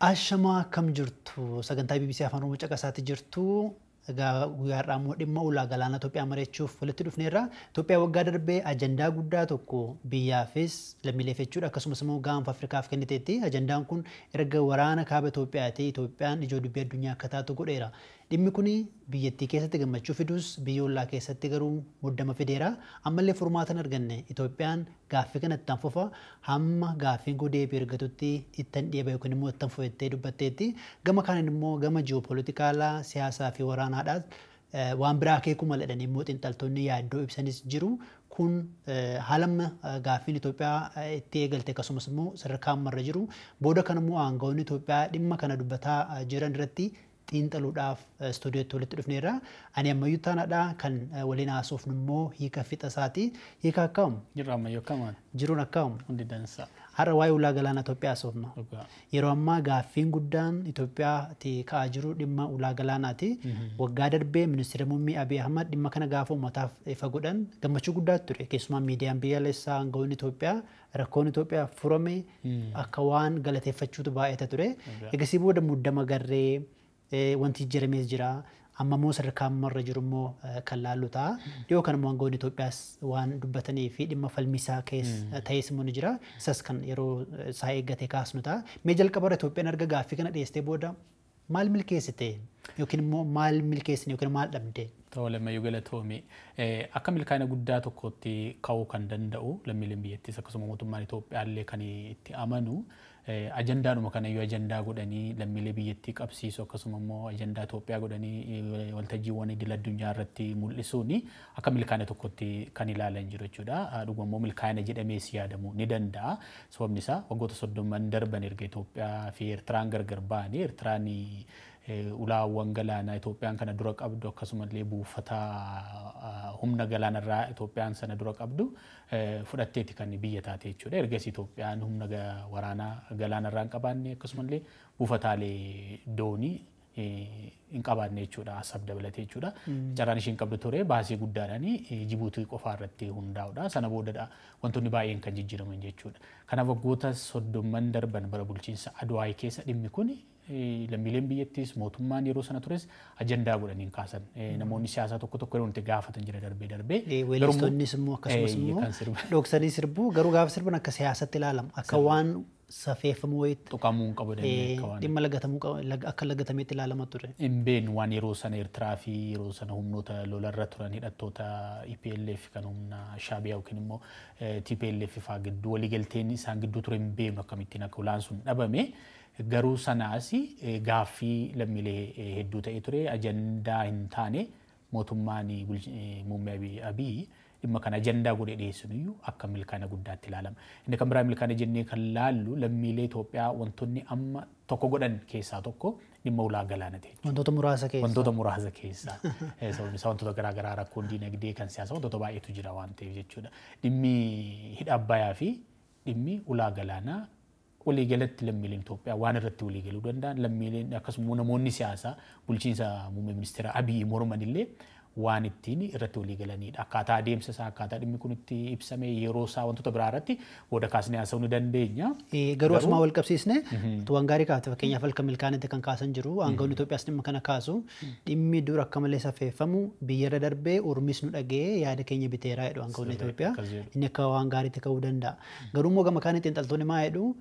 Ashamaa akkam jirtu? Sagantaa BBC Afaan Oromoo caqasaatti jirtu. Egaa guyyaa har'aa immoo dhimma ulaa galaana Itoophiyaa mari'achuuf walitti dhufneerra. Itoophiyaa waggaa darbee ajandaa guddaa tokko biyyaafis lammiileef jechuudha, akkasumas immoo gaanfa Afrikaaf kenniteetti. Ajandaan kun erga waraana kaaba Itoophiyaati Itoophiyaan ijoo dubbii addunyaa akka taatu godheera. Dhimmi kun biyyattii keessatti gammachuu fidus, biyya ollaa keessatti garuu muddama fideera. Ammallee furmaata hin arganne. Itoophiyaan gaaffii kana ittaan fufa, hamma gaaffiin kun deebii argatutti ittan dhiiba yookiin immoo ittan fufattee dubbatteetti. Gama kaaniin immoo gama ji'oopolitikaalaa, siyaasaa fi waraanaadhaan waan biraa akeekuu mala jedhanii immoo xiinxaltoonni yaaddoo ibsanis jiru. Kun haala amma gaaffiin Itoophiyaa itti eegalte, akkasumas immoo sadarkaa ammarra jiru. Booda kan immoo aangawoonni Itoophiyaa dhimma kana dubbataa jiran irratti xiinxaluudhaaf istuudiyootti walitti dhufneerra. Ani Ammayyuu Taanaadha, kan waliin haasofnu immoo Hiika Fixasaati. Hiika, akkam? Jirra Ammayyuu, akkamaan? Jiruun akkam? Hundi dansa. Har'a waa'ee ulaa galaanaa Itoophiyaa haasofna. Yeroo ammaa gaaffiin guddaan Itoophiyaatti ka'aa jiru dhimma ulaa galaanaati. Waggaa darbee ministeera muummee Abiy Ahmad dhimma kana gaafa uummataaf ifa godhan gammachuu guddaa ture. Keessumaa miidiyaan biyyaalessaa, aangawoonni Itoophiyaa rakkoon Itoophiyaa furame akka waan galateeffachuutu baay'ata ture. Egasii booda muddama garree wanti jijjiiramees jira. Amma immoo sadarkaa ammarra jiru immoo kan laallu ta'a. Dhiyoo kana immoo aangawoonni Itoophiyaas waan dubbatanii fi dhimma falmisaa keessa ta'es immoo ni jira. Isas kan yeroo isaa eeggate kaasnu ta'a. Mee jalqabarra, Itoophiyaan erga gaaffii kana dhiyeessitee booda maal milkeessite? Yookiin immoo maal milkeessine yookiin maal dhabde? Tole Ammayyuu, galatoome. Akka milkaa'ina guddaa tokkotti ka'uu kan danda'u, lammiileen biyyattiis akkasuma mootummaan Itoophiyaa illee kan itti amanu, ajandaadhuma kanayyuu ajandaa godhanii lammiilee biyyattii qabsiisu, akkasuma immoo ajandaa Itoophiyaa godhanii waltajjiiwwan idil addunyaa irratti mul'isuun akka milkaa'ina tokkotti kan ilaalan jiru jechuudha. Dhuguma immoo milkaa'ina jedhamees yaadamuu ni danda'a. Sababni isaa waggoota 30n darban erga Itoophiyaa fi Eertiraan gargar ba'anii, Eertiraan ulaawwan galaanaa Itoophiyaan kana dura qabdu, akkasumallee buufata humna galaanarraa Itoophiyaan sana dura qabdu fudhatteeti kan biyya taate jechuudha. Ergasii Itoophiyaan humna waraanaa galaanarraa hin qabaanne, akkasumallee buufataalee doonii hin qabaanne jechuudha. Asab dabalatee jechuudha. Carraan ishiin qabdu ture baasii guddaadhaan Jibuutii qofaa irratti hundaa'udha. Sana boodadha wantoonni baay'een kan jijjiiraman jechuudha. Kanaaf waggoota 30n darban bara bulchiinsa Adwaayii keessa dhimmi kun lammiileen biyyattiis mootummaan yeroo sana tures ajandaa godhanii kaasan. Namoonni siyaasaa tokko tokko yeroo nuti gaafatan jira darbee darbee. Weellistoonnis immoo akkasumas immoo dhoksanii sirbuu, garuu gaafa sirban akka siyaasatti ilaalama. Akka waan safeeffamuu wayiitti. Tuqamuu hin qabu. Dhimma lagatamuu akka lagatameetti ilaalama ture. Hin beeknu, waan yeroo sana Eertiraa fi yeroo sana humnoota lolarra turan, hidhattoota EPLF kan humna Shaabiyaa yookiin immoo TPLF fa'aa gidduu waliigalteen isaan gidduu ture hin beeknu, akkamittiin akka ulaan sun dhabame. Garuu sanaas gaaffii lammiilee hedduu ta'ee ture, ajandaa hin taane mootummaan muummee Abiy dhimma kana ajandaa godhee dhiyeessuun iyyuu akka milkaa'ina guddaatti ilaalama. Inni kan biraa milkaa'ina jennee kan laallu, lammiilee Itoophiyaa wantoonni amma tokko godhan keessaa tokko dhimma ulaa galaana ta'e. Wantoota muraasa keessaa. Wantoota muraasa keessaa. Sababni isaa wantoota garaa garaa, rakkoon diinagdee, kan siyaasaa, wantoota baay'eetu jira waan ta'eef jechuudha. Dhimmi hidha Abbayyaa fi dhimmi ulaa galaanaa waliigalatti lammiileen Itoophiyaa waan irratti waliigaluu danda'an, lammiileen akkasuma namoonni siyaasaa bulchiinsa muummee ministeera Abiyyi morman illee waan ittiin irratti waliigalanidha. Akkaataa adeemsa isaa, akkaataa dhimmi kun itti ibsame, yeroo isaa, wantoota biraa irratti booda kaasnee haasa'uu ni dandeenya. Garuu asumaa wal qabsiisne waan gaarii kaafte. Fakkeenyaaf halkan milkaa'inatti kan kaasan jiru, aangawoonni Itoophiyaas dhimma kana kaasu, dhimmi dur akka malee safeeffamu biyyarra darbee ormis nu dhaga'ee yaada keenya biteeraa jedhu aangawoonni Itoophiyaa. Inni akka waan gaariitti ka'uu danda'a. Garuu immoo gama kaanitti xiinxaltoonni maa jedhu,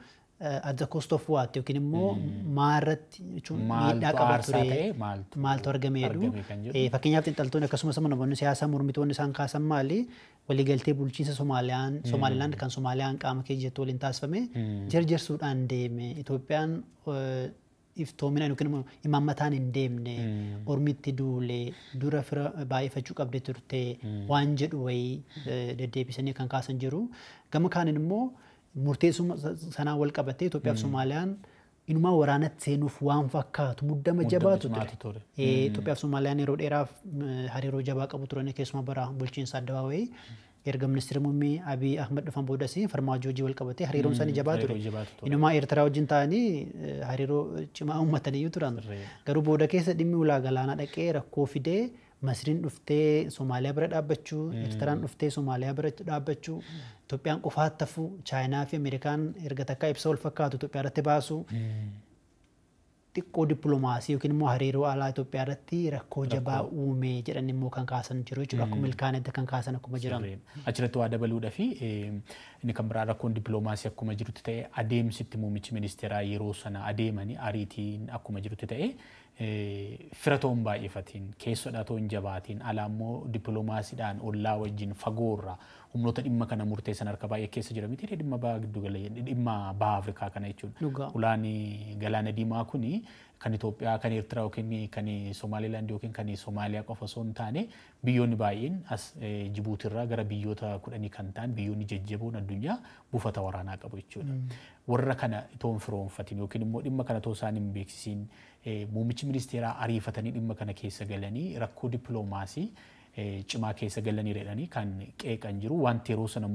at the cost of what, yookiin immoo maarratti jechuun miidhaa qaba ture, maaltu argame jedhu. Fakkeenyaaf xiinxaltoonni akkasumas immoo namoonni siyaasaa mormitoonni isaan kaasan maali? Waliigaltee bulchiinsa Somaaliyaan, Somaalilaand kan Somaaliyaan qaama keessa jettu waliin taasifame jarjarsuudhaan deeme. Itoophiyaan iftoominaan yookiin immoo imaammataan hin deemne, ormitti duule, dura fira baay'ifachuu qabde turte waan jedhu wayii deddeebisanii kan kaasan jiru. Gama kaaniin immoo murteessuma sanaan wal qabatee Itoophiyaa fi Somaaliyaan inumaa waraanatti seenuuf waan fakkaatu muddama jabaatu ture. Itoophiyaa fi Somaaliyaan yeroo dheeraaf hariiroo jabaa qabu turan, keessumaa bara bulchiinsa Addabaawayii. Erga ministeera muummee Abiy Ahmed dhufan boodas farmaajoo hojii wal qabatee hariiroon isaanii jabaa ture. Inumaa Eertiraa wajjin ta'anii hariiroo cimaa uummataniyyuu turan. Garuu booda keessa dhimmi ulaa galaanaa dhaqee rakkoo fidee, Masriin dhuftee Somaaliyaa bira dhaabbachuu, Eertiraan dhuftee Somaaliyaa bira dhaabbachuu, Itoophiyaan qofaatti hafuu, Chaayinaa fi Ameerikaan erga takkaa ibsa wal fakkaatu Itoophiyaa irratti baasu. xiqqoo dippiloomaasii yookiin immoo hariiroo alaa Itoophiyaa irratti rakkoo jabaa uume jedhan immoo kan kaasan jiru jechuudha. Akkuma milkaa'inatti kan kaasan akkuma jiran. Achirratti waa dabaluudhaa fi inni kan biraa rakkoon dippiloomaasii akkuma jirutti ta'e adeemsitti muummichi ministeeraa yeroo sana adeemanii ariitiin akkuma jirutti ta'e fira ta'uun baay'ifatiin keessodha ta'uun jabaatiin alaa immoo dippiloomaasiidhaan ollaa wajjin fagoorra humnoota dhimma kana murteessan harka baay'ee keessa jira miti dhimma baha giddugala dhimma baha Afrikaa kana jechuudha. Ulaan galaana diimaa kuni kan Itoophiyaa kan Eertiraa yookiin kan Somaalilaand yookiin kan Somaaliyaa qofa osoo hin taane biyyoonni baay'een as Jibuutirraa gara biyyoota 10 kan ta'an biyyoonni jajjaboon addunyaa buufata waraanaa qabu jechuudha. Warra kana itoo hin firoonfatin yookiin immoo dhimma kana itoo isaan hin beeksisiin muummichi ministeeraa ariifatanii dhimma kana keessa galanii rakkoo dippiloomaasii cimaa keessa galanii jedhanii kan qeeqan jiru wanti yeroo sana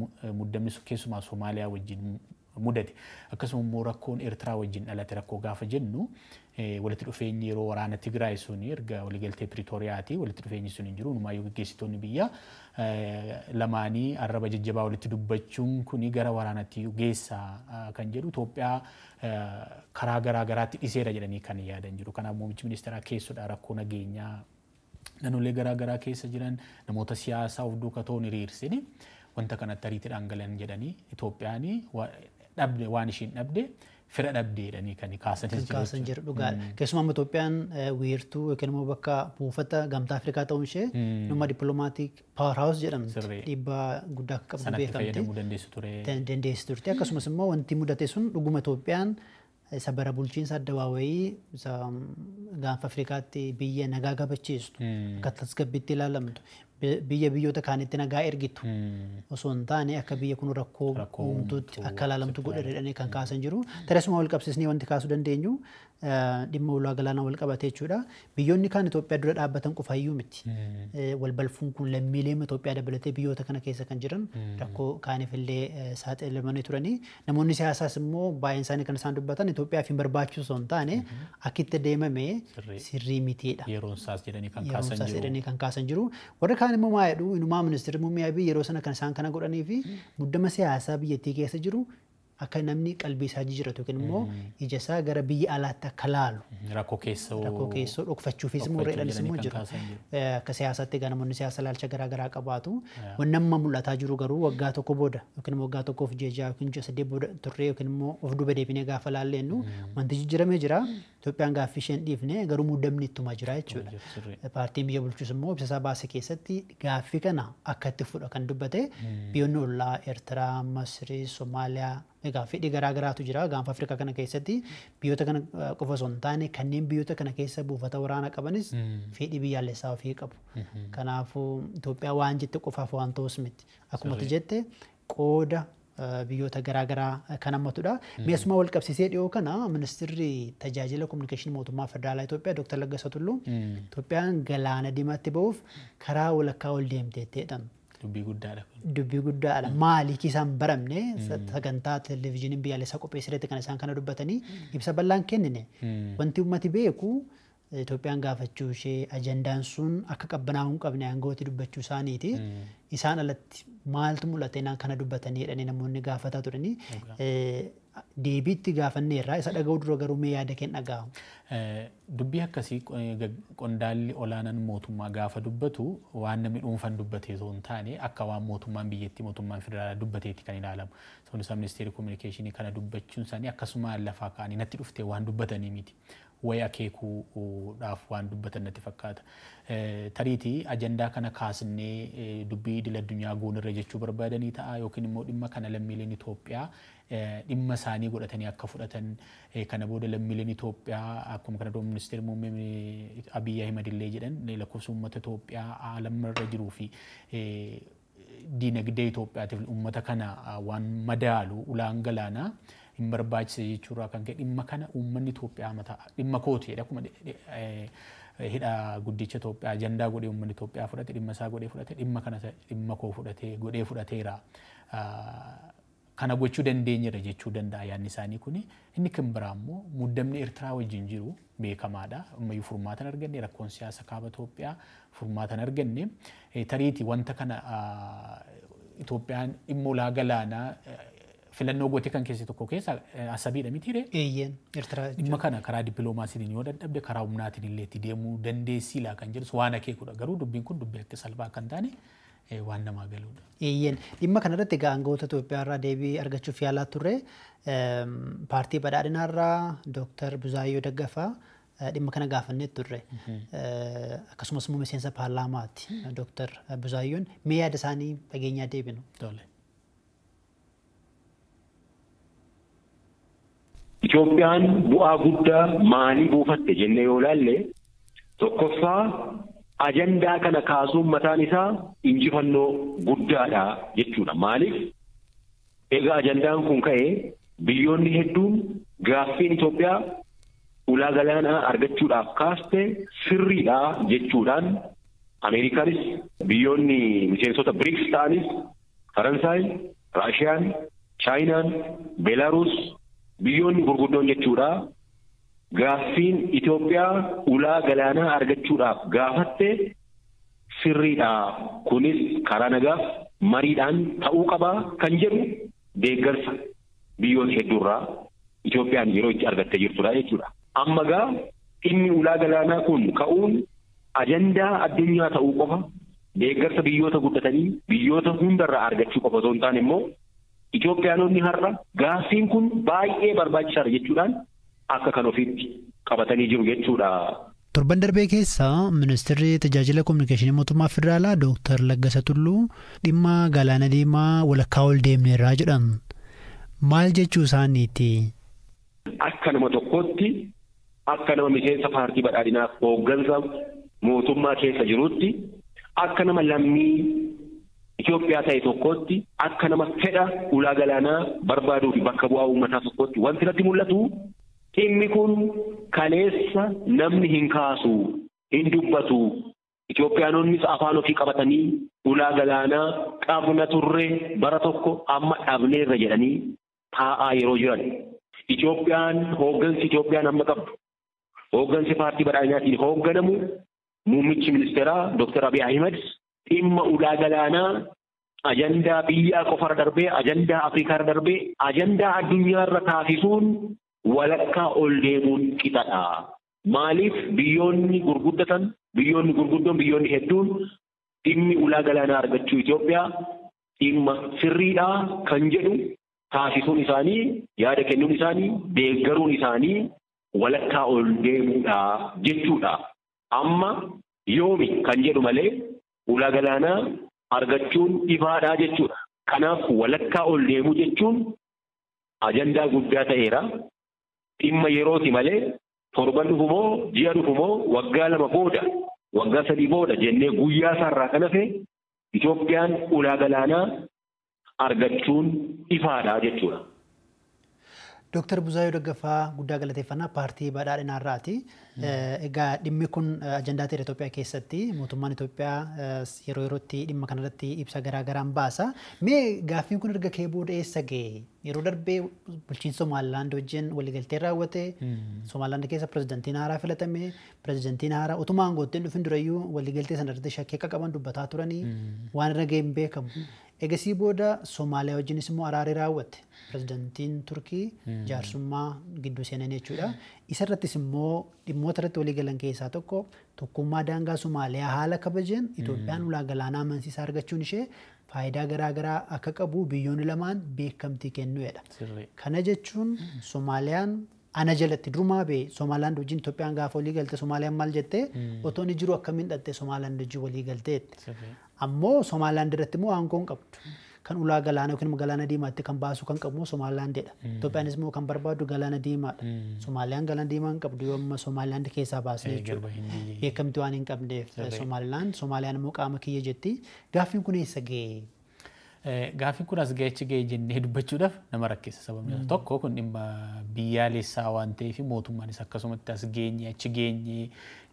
muddamni keessumaa Somaaliyaa wajjin mudate akkasuma immoo rakkoon Eertiraa wajjin dhalate rakkoo gaafa jennu walitti dhufeenyi yeroo waraana Tigraay sun erga waliigaltee Piriitooriyaati walitti dhufeenyi sun hin jiru numaayyuu gaggeessitoonni biyya lamaanii arraba jajjabaa walitti dubbachuun kuni gara waraanatti geessa kan jedhu Itoophiyaa karaa garaa garaatti dhiseera jedhanii kan yaadan jiru. Kanaaf muummichi ministeeraa keessodha rakkoo nageenyaa naannolee garaa garaa keessa jiran namoota siyaasaa of duukaa ta'uun hiriirsini wanta kanatti ariitiidhaan galan jedhanii Itoophiyaan dhabde waan ishiin dhabde fira dhabde jedhanii kan kaasanis jiru. Kaasan jiru dhugaadha. Keessumaa Itoophiyaan wiirtuu yookiin immoo bakka buufata gamtaa Afrikaa ta'uun ishee dhimma dippiloomaatiik power house jedhamti. Dhiibbaa guddaa akka qabdu beekamti. Sanatti fayyadamuu dandeessu ture. Dandeessu turte. Akkasumas immoo wanti mudate sun dhuguma Itoophiyaan isa bara bulchiinsa addawaawayii isa gaanfa Afrikaatti biyya nagaa kabachiistu akka tasgabbiitti ilaalamtu biyya biyyoota kaanitti nagaa ergitu osoo hin taane akka biyya kun rakkoo uumtuutti akka ilaalamtu godhe jedhanii kan kaasan jiru. Tareesuma wal qabsiisnee wanti kaasuu dandeenyu dhimma ulaa galaanaa wal qabate jechuudha. Biyyoonni kaan Itoophiyaa dura dhaabbatan qofayyuu miti. Wal balfuun kun lammiilee Itoophiyaa dabalatee biyyoota kana keessa kan jiran rakkoo kaaniif illee saaxilamanii turanii. Namoonni siyaasaas immoo baay'een isaanii kan isaan dubbatan Itoophiyaaf hin barbaachisu osoo hin taane akkitti deemame sirrii mitiidha. Yeroon isaas jedhanii kan kaasan jiru. Jedhanii kan kaasan jiru. Warri kaan immoo maa jedhu inumaa ministeerri muummee Abiy yeroo sana kan isaan kana godhanii fi muddama siyaasaa biyyattii keessa jiru akka namni qalbii isaa jijjiiratu yookiin immoo ija isaa gara biyya alaatti akka laalu. Rakkoo keessoo. Rakkoo keessoo dhokfachuufis immoo reedhanis immoo jiru. Akka siyaasaatti egaa namoonni siyaasa ilaalcha garaa garaa qabaatu. Wanni amma mul'ataa jiru garuu waggaa tokko booda yookiin immoo waggaa tokkoof ji'a 6 yookiin ji'a 8 booda turree yookiin immoo of duuba deebinee gaafa laalleennu wanti jijjiiramee jira. Itoophiyaan gaaffii isheen dhiifne garuu muddamni ittuma jira jechuudha. Paartiin biyya bulchus immoo ibsa isaa baase keessatti gaaffii kana akka itti fudha kan dubbate biyyoonni ollaa Eertiraa, Masrii, Somaaliyaa egaa fedhii garaa garaatu jira gaanfa Afrikaa kana keessatti biyyoota kana qofa osoo hin taane kanneen biyyoota kana keessa buufata waraanaa qabanis fedhii biyyaalessaa ofii qabu. Kanaafuu Itoophiyaa waan jette qofaaf waan ta'us miti. Akkuma jette qooda biyyoota garaa garaa kan hammatudha. Mi'asuma wal qabsiisee dhiyoo kana ministeerri tajaajila kominikeeshinii mootummaa federaalaa Itoophiyaa Dr. Laggasaa Tulluu Itoophiyaan galaana diimaatti ba'uuf karaa walakkaa ol deemteetti. Dubbii guddaadha. Dubbii guddaadha. Maali isaan baramne sagantaa televezyiiniin biyyaalessaa qopheessiretti kan isaan kana dubbatanii ibsa bal'aan kennine. Wanti uummati beeku Itoophiyaan gaafachuu ishee ajandaan sun akka qabbanaa'uu hin qabne aangooti dubbachuu isaaniiti. Isaan alatti maaltu mul'ate naan kana dubbatanii jedhanii namoonni gaafataa turanii. Deebiitti gaafanneerraa isa dhaga'uu dura garuu mee yaada keen dhaga'amu. Dubbii akkasii qondaalli olaanaan mootummaa gaafa dubbatu waan namni dhuunfaan dubbatee osoo hin taane akka waan mootummaan biyyattii mootummaan federaalaa dubbateetti kan ilaalamu. Sababni isaa ministeerri kominikeeshinii kana dubbachuun isaanii akkasumaan lafaa ka'anii natti dhuftee waan dubbatanii miti. Wayi akeekuudhaaf waan dubbatan natti fakkaata. Tariitii ajandaa kana kaasnee dubbii idil addunyaa goonirra jechuu barbaadanii ta'a yookiin immoo dhimma kana lammiileen Itoophiyaa dhimma isaanii godhatanii akka fudhatan kana booda lammiileen Itoophiyaa akkuma kana dura ministeerri muummee Abiyyi Ahimad illee jedhan lakkoofsa uummata Itoophiyaa aalamarra jiruu fi diinagdee Itoophiyaatiif uummata kana waan madaalu ulaan galaanaa hin barbaachise jechuurraa kan ka'e dhimma kana uummanni Itoophiyaa mataa dhimma kooti jedha akkuma hidha guddicha Itoophiyaa ajandaa godhee uummanni Itoophiyaa fudhate dhimma isaa godhee fudhate dhimma kana dhimma koo fudhatee godhee fudhateera. Kana gochuu dandeenyerra jechuu danda'a yaadni isaanii kuni. Inni kan biraa immoo muddamni Eertiraa wajjin jiru beekamaadha. Ammayyuu furmaata hin arganne rakkoon siyaasa kaaba Itoophiyaa furmaata hin arganne. Tariitii wanta kana Itoophiyaan dhimma ulaa galaanaa Filannoo gootee kan keessi tokko keessa Asabiidha mitiire. Eeyyeen Eertiraa. Dhimma kana karaa dippiloomaasiitiin yoo dadhabde karaa humnaatiin illee itti deemuu dandeessii kan jedhus waan akeekudha. Garuu dubbiin kun dubbii akka salphaa kan taane waan namaa galudha. Eeyyeen dhimma kanarratti egaa aangawoota Itoophiyaa irraa deebii argachuuf yaalaa turre paartii badhaadhinaa irraa Dooktar Buzaayyoo Daggafaa dhimma kana gaafannee turre. Akkasumas immoo miseensa paarlaamaati Dooktar Buzaayyoon mee yaada isaanii dhageenyaa deebinu. Tole. Itoophiyaan bu'aa guddaa maalii buufatte jennee yoo ilaalle tokkoffaa ajandaa kana kaasuun mataan isaa injifannoo guddaadha jechuudha. Maaliif? Egaa ajandaan kun ka'ee biyyoonni hedduun gaaffiin Itoophiyaa ulaa galaanaa argachuudhaaf kaaste sirriidha jechuudhaan Ameerikaanis biyyoonni miseensota BRICS ta'anis Faransaay, Raashiyaan, Chaayinaan, Beelaaruus biyyoonni gurguddoon jechuudha. Gaaffiin Itoophiyaa ulaa galaanaa argachuudhaaf gaafatte sirriidha. Kunis karaa nagaaf mariidhaan ta'uu qaba kan jedhu deeggarsa biyyoota hedduurraa Itoophiyaan yeroo itti argattee jirtudha jechuudha. Amma gaa dhimmi ulaa galaanaa kun ka'uun ajandaa addunyaa ta'uu qofa deeggarsa biyyoota guddatanii biyyoota hundarraa argachuu qofa osoo hin taane immoo Itoophiyaanonni har'a gaaffiin kun baay'ee barbaachisaadha jechuudhaan akka kan ofiitti qabatanii jiru jechuudha. Torban darbee keessa ministeerri tajaajila kominikeeshinii mootummaa federaalaa Dooktar Laggasa Tulluu dhimma galaana diimaa walakkaa ol deemneerraa jedhan. Maal jechuu isaaniiti? Akka nama tokkootti akka nama miseensa paartii badhaadhinaaf hooggansa mootummaa keessa jirutti akka nama lammii Itoophiyaa ta'e tokkootti akka nama fedha ulaa galaanaa barbaaduu fi bakka bu'aa uummataa tokkootti wanti natti mul'atu dhimmi kun kaleessa namni hin kaasu, hin dubbatu. Itoophiyaanonnis afaan ofii qabatanii ulaa galaanaa qabna turre bara tokko amma dhabneerra jedhanii taa'aa yeroo jiran. Itoophiyaan hooggansi Itoophiyaan amma qabdu hooggansi paartii badhaadhinaatiin hoogganamu muummichi ministeeraa Dooktar Abiy Ahmed dhimma ulaa galaanaa ajandaa biyyaa qofarra darbee ajandaa Afrikaarra darbee ajandaa addunyaarra taasisuun walakkaa ol deemuun qixadha. Maaliif biyyoonni gurguddatan biyyoonni gurguddoon biyyoonni hedduun dhimmi ulaa galaanaa argachuu Itoophiyaa dhimma sirriidha kan jedhu taasisuun isaanii yaada kennuun isaanii deeggaruun isaanii walakkaa ol deemuudha jechuudha. Amma yoomi kan jedhu malee ulaa galaanaa argachuun ifaadha jechuudha. Kanaaf walakkaa ol deemuu jechuun ajandaa guddaa ta'eera. Dhimma yerooti malee torban dhufumoo ji'a dhufumoo waggaa 2 booda waggaa 3 booda jennee guyyaa isaarraa kan hafe Itoophiyaan ulaa galaanaa argachuun ifaadha jechuudha. Dooktar Buzaayyoo Daggafaa guddaa galateeffannaa paartii badhaadhinaa irraati. Egaa dhimmi kun ajandaa ta'e Itoophiyaa keessatti mootummaan Itoophiyaa yeroo yerootti dhimma kanarratti ibsa garaa garaan baasa. Mee gaaffiin kun erga ka'ee booda eessa ga'e? Yeroo darbee bulchiinsa Somaalilaand wajjin waliigaltee raawwate. Somaalilaand keessa pirezidantiin haaraa filatame. Pirezidantiin haaraa utuma aangootti hin dhufin durayyuu waliigaltee sana irratti shakkii akka qaban dubbataa turanii waan irra ga'e hin beekamu. Egasii booda Somaaliyaa wajjinis immoo araarri raawwate. Pirezidantiin Turkii jaarsummaa gidduu seenan jechuudha. Isa irrattis immoo dhimmoota irratti walii galan keessaa tokko tokkummaa daangaa Somaaliyaa haala kabajeen Itoophiyaan ulaa galaanaa amansiisaa argachuun ishee faayidaa garaa garaa akka qabu biyyoonni lamaan beekamtii kennuudha. Kana jechuun Somaaliyaan ana jalatti durumaa bee Somaalilaand wajjin Itoophiyaan gaafa walii galte Somaaliyaan maal jettee otoo inni jiru akkamiin dhattee Somaalilaand wajjin walii galteetti. Ammoo Somaalilaand irratti immoo aangoo hin qabdu. Kan ulaa galaanaa yookiin galaana diimaatti kan baasu kan qabu Somaalilaandidha. Itoophiyaanis immoo kan barbaadu galaana diimaadha. Somaaliyaan galaana diimaa hin qabdu yoo amma Somaalilaand keessaa baasne jechuudha. Beekamtii waan hin qabneef Somaalilaand Somaaliyaan immoo qaama kiyya jetti. Gaaffiin kun eessa ga'e? Gaaffiin kun as ga'e achi ga'e jennee dubbachuudhaaf nama rakkisa. Sababni isaa tokko kun dhimma biyyaalessaa waan ta'eef mootummaanis akkasumatti as geenye achi geenye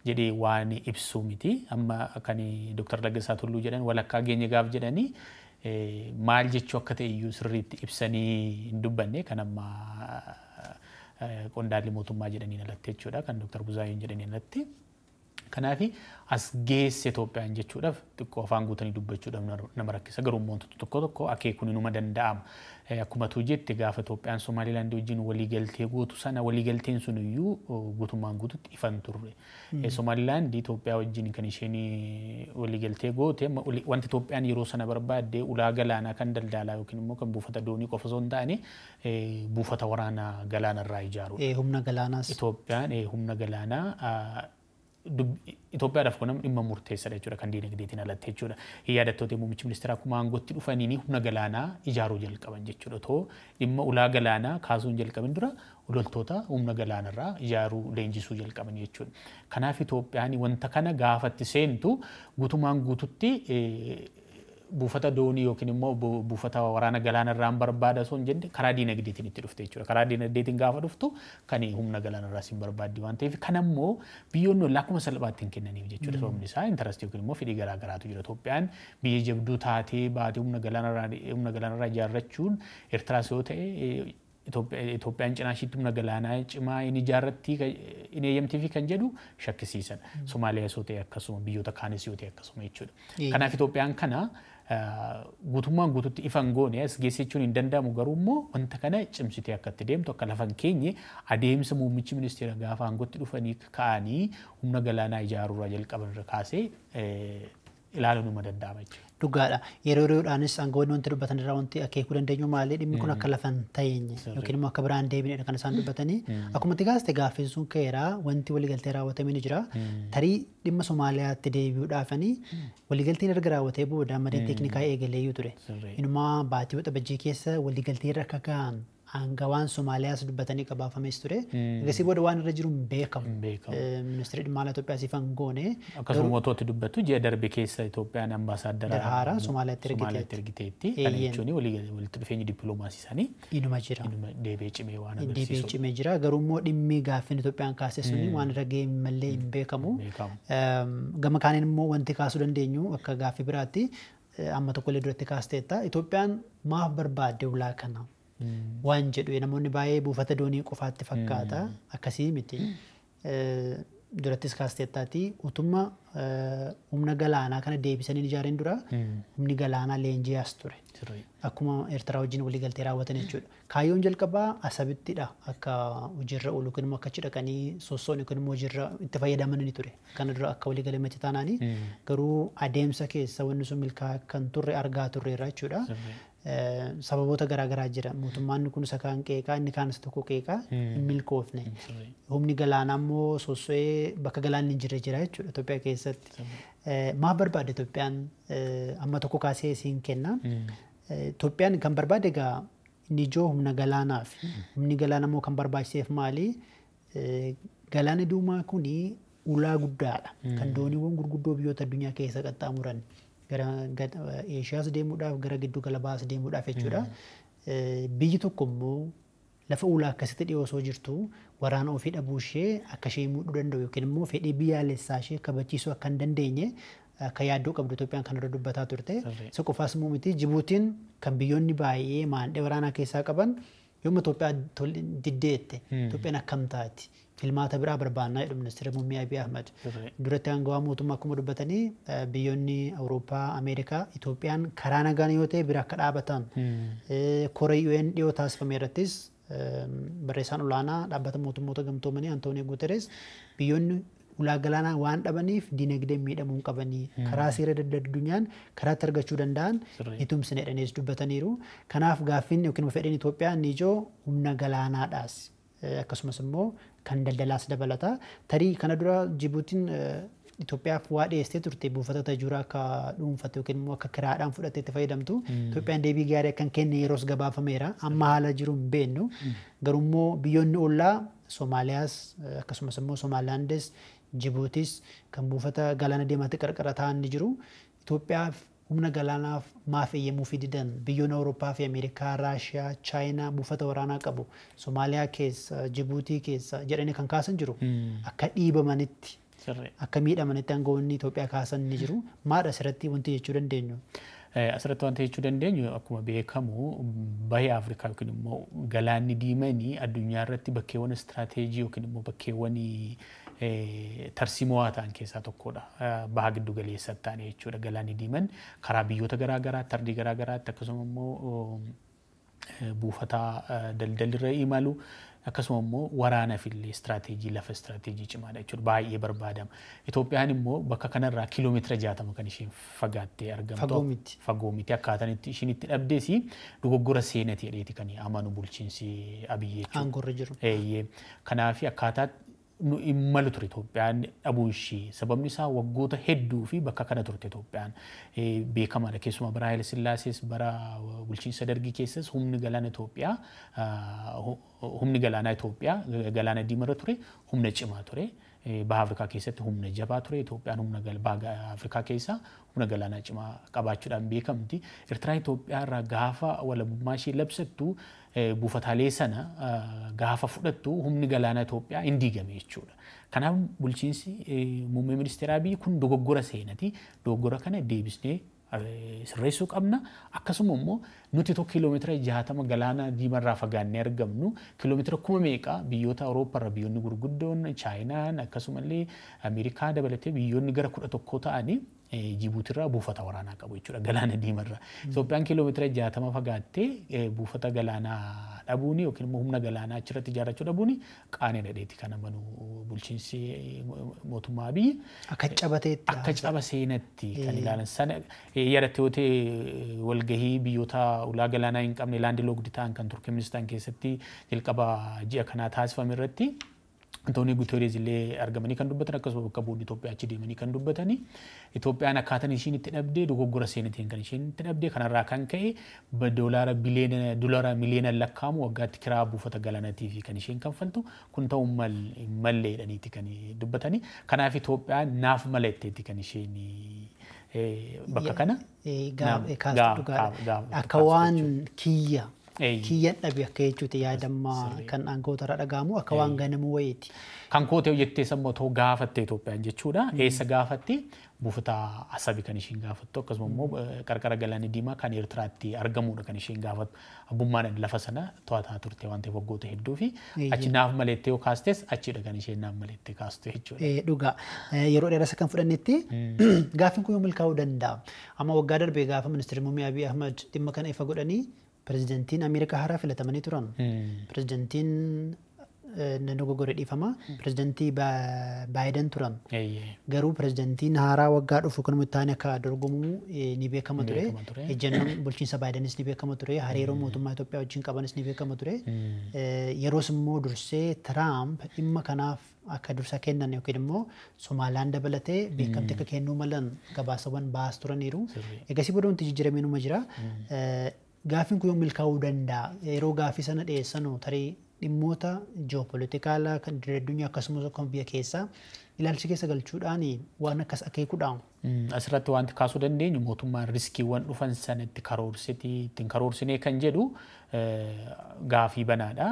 jedhee waan ibsu miti. Amma kan Dooktar Laggasaa Tulluu jedhan walakkaa geenye gaaf jedhanii maal jechuu akka ta'e iyyuu sirriitti ibsanii hin dubbanne kan amma qondaalli mootummaa jedhaniin alatti jechuudha kan Dooktar Buzaayyoon jedhaniin alatti. Kanaaf as geesse Itoophiyaan jechuudhaaf xiqqoo afaan guutanii dubbachuudhaaf nama rakkisa. Garuu immoo wantoota tokko tokko akeekuun inuma danda'ama. Akkuma tu jette gaafa Itoophiyaan Somaalilaandii wajjin waliigaltee gootu sana waliigalteen sun iyyuu guutummaan guututti ifan turre. Somaalilaandii Itoophiyaa wajjin kan isheen waliigaltee goote wanti Itoophiyaan yeroo sana barbaadde ulaa galaanaa kan daldalaa yookiin immoo kan buufata doonii qofa osoo hin taane buufata waraanaa galaanarraa ijaaruudha. Humna galaanaas. Itoophiyaan humna galaanaa Itoophiyaadhaaf kun dhimma murteessaadha jechuudha kan diinagdeetiin alatti jechuudha. Yaadattoota muummichi ministeeraa akkuma aangootti dhufaniin humna galaanaa ijaaruu jalqaban jechuudha. Otoo dhimma ulaa galaanaa kaasuun jalqabin dura loltoota humna galaanarraa ijaaruu leenjisuu jalqaban jechuudha. Kanaaf Itoophiyaan wanta kana gaafatti seentu guutumaan guututti buufata doonii yookiin immoo buufata waraana galaanarraan barbaada osoo hin jenne karaa diinagdeetiin itti dhufte jechuudha. Karaa diinagdeetiin gaafa dhuftu kan humna galaanarraa siin barbaaddi waan ta'eef kan ammoo biyyoonni ollaa akkuma salphaatti hin kennaniif jechuudha. Sababni isaa intarastii yookiin immoo fedhii garaa garaatu jira. Itoophiyaan biyya jabduu taatee baatee humna galaanarraa ijaarrachuun Eertiraas yoo ta'e Itoophiyaan cinaa ishiitti humna galaanaa cimaa inni ijaarratti inni eeyyamtii fi kan jedhu shakkisiisan. Somaaliyaas yoo ta'e akkasuma biyyoota kaanis yoo ta'e akkasuma jechuudha. Kanaaf Itoophiyaan kana guutummaan guututti ifan goone as geesse jechuun hin danda'amu garuu immoo wanta kana cimsitee akka itti deemtu akka lafa hin keenye adeemsa muummichi ministeera gaafa aangootti dhufanii ka'anii humna galaanaa ijaaruurraa jalqaban irra kaasee ilaaluun numa danda'ama jechuudha. Dhugaadha. Yeroo yeroodhaanis aangawoonni wanti dubbatan irraa wanti akeekuu dandeenyu maali? Dhimmi kun akka lafa hin teenye yookiin immoo akka biraan deebinedha kan isaan dubbatanii. Akkuma itti kaaste gaaffiin sun ka'eera wanti waliigaltee raawwatame ni jira. Tarii dhimma Somaaliyaatti deebi'uudhaafanii waliigalteen erga raawwatee booda mariin teeknikaa eegaleeyyuu ture. Inumaa baatii Waxabajjii keessa waliigaltee irra akka ga'an aangawaan Somaaliyaas dubbatanii qabaafames ture. Egasii booda waan irra jiru hin beekamu. Ministeerri dhimma alaa Itoophiyaa siif hin goone. Akkasuma wantoota dubbattu ji'a darbe keessa Itoophiyaan ambaasaaddara haaraa Somaaliyaatti ergiteetti. Kana jechuun walitti dhufeenyi dippiloomaasii isaanii inuma jira. Deebi'ee cimee waan agarsiisu. Deebi'ee cimee jira. Garuu immoo dhimmi gaaffiin Itoophiyaan kaase suni waan irra ga'e malee hin beekamu. Gama kaaniin immoo wanti kaasuu dandeenyu akka gaaffii biraatti amma tokkollee duratti kaasteetta. Itoophiyaan maaf barbaadde ulaa kana? Waan jedhu namoonni baay'ee buufata doonii qofaatti fakkaata akkasii miti. Durattis kaasteettaati utuma humna galaanaa kana deebisanii ijaareen dura humni galaanaa leenjii as ture. Akkuma Eertiraa wajjin waliigaltee raawwatan jechuudha. Kaayyoon jalqabaa Asabittidha akka hojiirra oolu yookiin immoo akka achi dhaqanii sossoon yookiin immoo hojiirra itti fayyadaman ni ture. Kana dura akka waliigalee miti taanaani garuu adeemsa keessa wanni sun milkaa'aa kan turre argaa turreerra jechuudha. Sababoota garaagaraa jira. Mootummaan kun isa kaan qeeqaa, inni kaan isa tokko qeeqaa hin milkoofne. Humni galaanaa immoo sosso'ee bakka galaanni hin jirre jira jechuudha Itoophiyaa keessatti. Maaf barbaadde Itoophiyaan amma tokko kaasee siin kenna. Itoophiyaan kan barbaadde egaa inni ijoo humna galaanaaf. Humni galaanaa immoo kan barbaachiseef maali? Galaanni Diimaa kuni ulaa guddaadha. Kan dooniiwwan gurguddoo biyyoota addunyaa keessa qaxxaamuran. Gara Eeshiyaas deemuudhaaf gara giddu gala baas deemuudhaaf jechuudha. Biyyi tokko immoo lafa ulaa akkasitti dhiyoo osoo jirtu waraana ofii dhabuu ishee akka ishee miidhuu danda'u yookiin immoo fedhii biyyaalessaa ishee kabachiisuu akka hin dandeenye akka yaaddoo qabdu Itoophiyaan kan irra dubbataa turte. Isa qofaas immoo miti Jibuutiin kan biyyoonni baay'ee maandhee waraanaa keessaa qaban yooma Itoophiyaa diddeette Itoophiyaan akkam taati? Filmaata biraa barbaannaa jedhu ministeera muummee Abiy Ahmed. Duratti aangawaa mootummaa akkuma dubbatanii biyyoonni Awurooppaa, Ameerikaa, Itoophiyaan karaa nagaan yoo ta'e bira akka dhaabatan koree UN dhiyoo taasifame irrattis barreessaan olaanaa dhaabbata mootummoota gamtoomanii Antoonii Guuteres biyyoonni ulaa galaanaa waan dhabaniif diinagdeen miidhamuu hin qabanii karaa seera addunyaan karaatti argachuu danda'an ni tumsine jedhaniis dubbataniiru. Kanaaf gaaffiin yookiin fedhiin Itoophiyaa inni ijoo humna galaanaadhaas. Akkasumas immoo kan daldalaas dabalata. Tarii kana dura Jibuutiin Itoophiyaaf waa dhiyeessitee turte buufata tajuuraa akka dhuunfatte yookiin immoo akka kiraadhaan fudhattee itti fayyadamtu. Itoophiyaan deebii gaarii akka hin kenne yeroos gabaafameera. Amma haala jiru hin beeknu. Garuu immoo biyyoonni ollaa Somaaliyaas akkasumas immoo Somaalilaandis Jibuutis kan buufata galaana diimaatti qarqara ta'an ni jiru. Itoophiyaaf humna galaanaaf maaf eeyyamuufii didan biyyoonni Awurooppaa fi Ameerikaa, Raashiyaa, Chaayinaa buufata waraanaa qabu. Somaaliyaa keessa, Jibuutii keessa jedhanii kan kaasan jiru. Akka dhiibamanitti, akka miidhamanitti aangawoonni Itoophiyaa kaasan ni jiru. Maadha asirratti wanti jechuu dandeenyu? Asirratti wanti jechuu dandeenyu akkuma beekamu bahee Afrikaa yookiin immoo galaanni diimanii addunyaa irratti bakkeewwan istiraateejii yookiin immoo bakkeewwan tarsiimoo ta'an keessaa tokkodha. Baha giddu galeessatti ta'an jechuudha. Galaanni Diimaan karaa biyyoota garaagaraatti, ardii garaagaraatti akkasuma immoo buufata daldalirra imalu akkasuma immoo waraanaaf illee istiraateejii lafa istiraateejii cimaadha jechuudha. Baay'ee barbaadama. Itoophiyaan immoo bakka kanarraa kiiloomeetira 60 kan isheen fagaattee argamtu. Fagoo miti. Fagoo miti. Akkaataan itti ishiin itti dhabdees dogoggora seenati jedheeti kan amanu bulchiinsi Abiyyi jechuudha. Aangoorra jiru. Kanaaf akkaataa nu malu ture Itoophiyaan dhabuu ishee sababni isaa waggoota hedduu fi bakka kana turte Itoophiyaan beekamaadha. Keessumaa bara Haayile Sillaasees bara bulchiinsa Dargii keessas humni galaana Itoophiyaa humni galaanaa Itoophiyaa galaana Diimarra ture humna cimaa ture. Baha Afrikaa keessatti humna jabaa ture. Itoophiyaan humna baha Afrikaa keessaa humna galaanaa cimaa qabaachuudhaan beekamti. Eertiraan Itoophiyaa irraa gaafa walabummaa ishee labsattu buufataalee sana gaafa fudhattu humni galaanaa Itoophiyaa hin diigame jechuudha. Kanaaf bulchiinsi muummee ministeera Abiyyi kun dogoggora seenati. Dogoggora kana deebisnee sirreessuu qabna. Akkasuma immoo nuti tokko kiiloomeetira 60 galaana Diimarraa fagaannee argamnu kiiloomeetira kuma meeqa biyyoota Awurooppaarra biyyoonni gurguddoon Chaayinaan akkasumallee Ameerikaa dabalatee biyyoonni gara 11 ta'anii Jibuutirraa buufata waraanaa qabu jechuudha galaana Diimarraa. Itoophiyaan kiiloomeetira 60 fagaattee buufata galaanaa dhabuuni yookiin immoo humna galaanaa achirratti ijaarrachuu dhabuuni qaanii dhadheeti kan amanu bulchiinsi mootummaa Abiyyi. Akka cabateetti. Akka caba seenatti kan ilaalan sana yaadatte yoo ta'e walgahii biyyoota ulaa galaanaa hin qabne laandi loogdi ta'an kan Turkiministaan keessatti jalqaba ji'a kanaa taasifame irratti Antoonii Gutereez illee argamanii kan dubbatan akkasuma bakka bu'oonni Itoophiyaa achi deemanii kan dubbatanii Itoophiyaan akkaataan ishiin itti dhabdee dogoggora seenatiin kan ishiin itti dhabdee kanarraa kan ka'e doolaara biliyoona doolaara miliyoona lakkaa'amu waggaatti kiraa buufata galaanaatii fi kan isheen kanfaltu kun ta'uu hin malle jedhaniiti kan dubbatanii kanaaf Itoophiyaan naaf mala jetteetti kan isheen bakka kana akka waan kiyya kiyyan dhabe akka jechuuti yaadamma kan aangoota irraa dhaga'amu akka waan ganamuu wayiiti. Kan kootee jettee sammuu otoo gaafatte Itoophiyaan jechuudha. Eessa gaafatte buufata Asabi kan isheen gaafattu akkasuma immoo qarqara galaana Diimaa kan Eertiraatti argamudha kan isheen gaafattu. Abbummaadhaan lafa sana to'ataa turte waan ta'eef waggoota hedduu fi achi naaf malettee yoo kaastes achidha kan isheen naaf malettee kaastu jechuudha. Dhugaa yeroo dheeraas kan fudhannetti gaaffiin kun yoo milkaa'uu danda'a. Amma waggaa darbee gaafa ministeerri muummee Abiy Ahmad dhimma kana ifa godhanii pirezidantiin Ameerikaa haaraa filatamanii turan. Pirezidantiin dogoggora dhiifama. Pirezidantii Baayiden turan. Garuu pirezidantiin haaraa waggaa dhufu kan itti akka dorgomu ni beekama ture. Ejjennoon bulchiinsa Baayidenis ni beekama ture. Hariiroo mootummaa Itoophiyaa wajjin qabanis ni beekama ture. Yeroos immoo dursee Tiraamp dhimma kanaaf akka dursa kennan yookiin immoo Somaaliyaan dabalatee beekamtii akka kennuu malan gabaasawwan baas turaniiru. Egasii booda wanti jijjiiramee numa jira. Gaaffiin kun yoo milkaa'uu danda'a. Yeroo gaaffii sana dhiyeessanu tarii dhimmoota ji'oopolitikaalaa kan addunyaa akkasumas kan biyya keessaa ilaalcha keessa galchuudhaan waan akkas akeekuudhaan. Asirratti wanti kaasuu dandeenyu mootummaan riskiiwwan dhufan sanatti karoorsitii ittiin karoorsinee kan jedhu gaafii banaadha.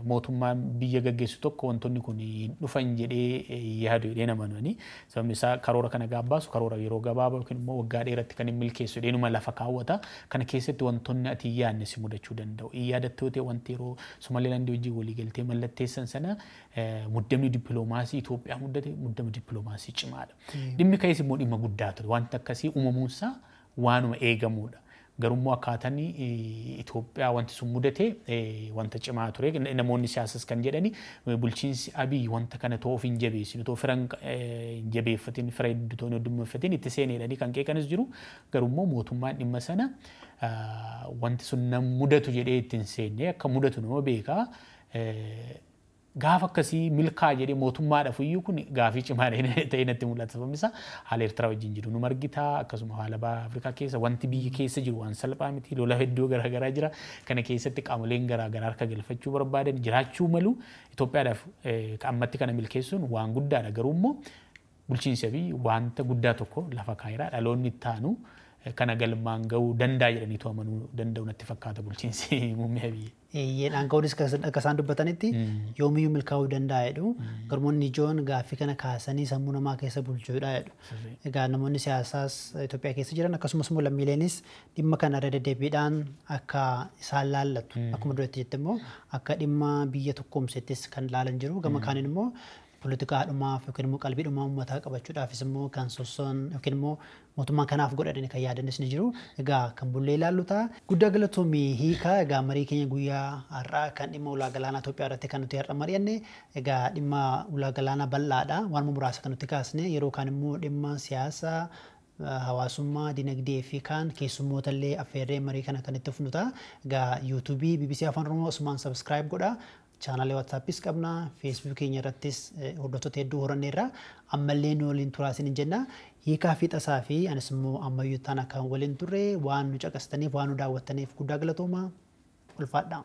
Mootummaan biyya gaggeessu tokko wantoonni kun dhufan jedhee yaadu jedhee namanani. Sababni isaa karoora kana gaabbaasu karoora yeroo gabaabaa yookiin immoo waggaa dheeratti kan hin milkeessu jedheenuma lafa kaawwata. Kana keessatti wantoonni ati hin yaadne si mudachuu danda'u. Hin yaadattoo ta'e wanti yeroo Somalilaandii wajjin waliigaltee mallatteessan sana muddamni dippiloomaasii Itoophiyaa muddate muddama dippiloomaasii cimaadha. Dhimmi ka'es immoo dhimma guddaa ture. Wanti akkasii uumamuunsaa waanuma eegamudha. Garuu akkaataan Itoophiyaa wanti sun mudate wanta cimaa ture. Namoonni siyaasas kan jedhani bulchiinsi Abiy wanta kana too of hin jabeessinu too fira hin jabeeffatin fira hedduu too hin heddummeeffatin itti seeneedhani kan qeeqanis jiru. Garuu immoo mootummaan dhimma sana wanti sun nan mudatu jedhee itti hin seenne akka mudatu nama beekaa. Gaafa akkasii milkaa jedhee mootummaadhaaf iyyuu kun gaafii cimaa ta'e natti mul'ata. Sababni isaa haala Eertiraa wajjin jiru nu margitaa akkasuma haala baha Afrikaa keessa wanti biyya keessa jiru waan salphaa miti lola hedduu garaagaraa jira. Kana keessatti qaamoleen garaagaraa harka galfachuu barbaadan jiraachuu malu Itoophiyaadhaaf ammatti kana milkeessuun waan guddaadha. Garuu immoo bulchiinsi Abiy wanta guddaa tokko lafa kaa'eera dhaloonni itti aanu kana galmaan ga'uu danda'a jedhaniitu amanuu danda'u natti fakkaata bulchiinsi muummee Abiy. Aangawoonnis akka isaan dubbatanitti yoomiyyuu milkaa'uu danda'a jedhu. Garmoonni ijoon gaaffii kana kaasanii sammuu namaa keessa bulchuudha jedhu. Egaa namoonni siyaasaas Itoophiyaa keessa jiran akkasumas immoo lammiileenis dhimma kana irra deddeebiidhaan akka isaan laallatu. Akkuma duratti jette immoo akka dhimma biyya tokkoomsettis kan laalan jiru. Gama kaaniin immoo Poolitikaadhumaaf yookiin immoo qalbiidhumaa uummataa qabachuudhaafis immoo kan sossoon yookiin immoo mootummaan kanaaf godhanii kan yaadanis ni jiru. Egaa kan bullee ilaallu ta'a. Guddaa galatoomii hiikaa. Egaa marii keenya guyyaa har'aa kan dhimma ulaa galaanaa Itoophiyaa irratti kan nuti har'a mari'anne, egaa dhimma ulaa galaanaa bal'aadha. Waan muraasa kan nuti kaasne, yeroo kaan immoo dhimma siyaasaa, hawaasummaa, dinagdee fi kaan keessummoota illee affeerree marii kana kan itti fufnu ta'a. Egaa yuutuubii BBC Afaan Oromoo asumaan subscribe godha. Chaanaalee WhatsAppis qabna. Feesbuuk keenya irrattis hordoftoota hedduu horanneerra. Ammallee nu waliin turaa isin jenna. Hiikaa fi tasaa fi anis immoo ammayyuu taana kan waliin turre, waan nu caqastaniif, waan nu daawwattaniif guddaa galatooma. Ulfaadhaa.